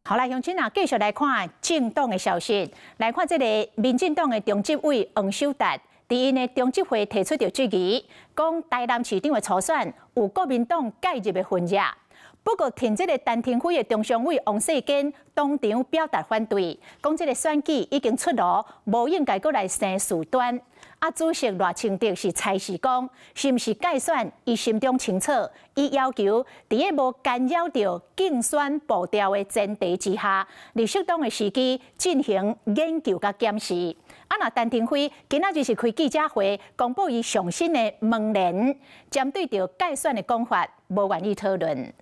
好來，鄉親啊，繼續來看政黨的消息。來看這個民進黨的中執委黃守達，佇𪜶的中執會提出著質疑，講台南市長的初選有國民黨介入的痕跡。不過，挺這個陳亭妃的中常委王世堅當場表達反對，講這個選舉已經出爐，無應該閣來生事端。啊，主席賴清德是猜是講，是毋是蓋選，伊心中清楚。伊要求佇個無干擾著競選步調的前提之下，佇適當的時機進行研究佮檢視。啊，若陳亭妃今仔日是開記者會，公布伊上新的門聯，針對著蓋選的講法，無願意討論。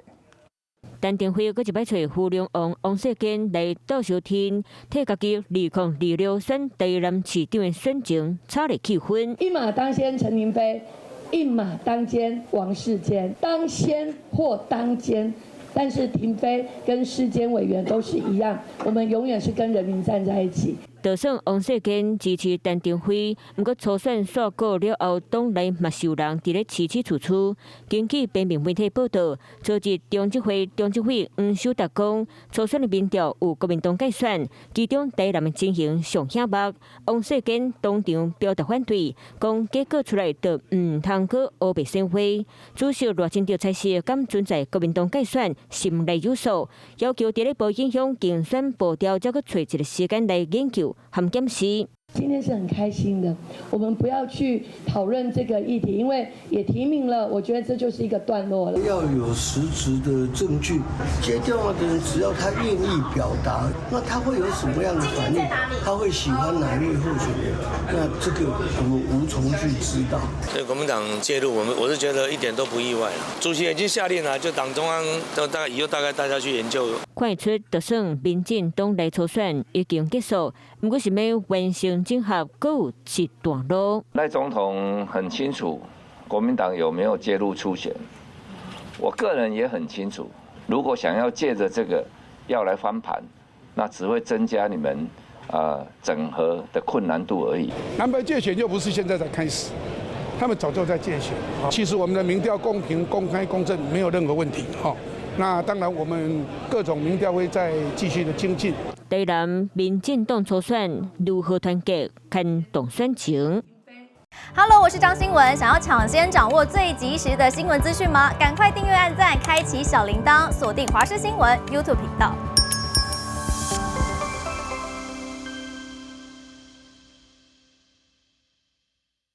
陳亭妃閣一擺揣浮梁王王世堅來鬥相挺，替家己2026選台南市長的選情炒熱氣氛。一馬當先陳亭妃，一馬當先王世堅，當先或當堅，但是亭妃跟世堅委員都是一樣，我們永遠是跟人民站在一起。就算王世堅支持陳亭妃，毋過初選煞過了後，黨內嘛是有人佇咧起起楚楚。根據平面媒體報道，昨日中執會中執委黃守達講，初選的民調有國民黨蓋選，其中台南的情形上顯目。王世堅當場表達反對，講結果出來就毋通閣烏白生花。主席賴清德猜測，敢存在國民黨蓋選，心內有數，要求佇咧無影響競選步調，才閣揣一個時間來研究和檢視。今天是很開心的，我們不要去討論這個議題，因為也提名了，我覺得這就是一個段落了。要有實質的證據，接電話的人只要他願意表達，那他會有什麼樣的反應？他會喜歡哪一位候選人？那這個我們無從去知道。所以國民黨介入，我是覺得一點都不意外。主席已經下令了，就黨中央都大概以後大概大家去研究。看會出，就算民進黨內初選已經結束，毋過是欲完成整合，閣有一段路。賴總統很清楚國民黨有沒有介入初選，我個人也很清楚，如果想要借着這個要來翻盤，那只會增加你們整合的困難度而已。藍白介選又不是現在才開始，他們早就在介選。其實我們的民調公平、公開、公正，沒有任何問題。哈，那當然我們各種民調會再繼續的精進。台南民進黨初選如何團結，牽動選情。 Hello，我是張新聞，想要搶先掌握最及時的新聞資訊嗎？趕快訂閱、按讚、開啟小鈴鐺，鎖定華視新聞 YouTube 頻道。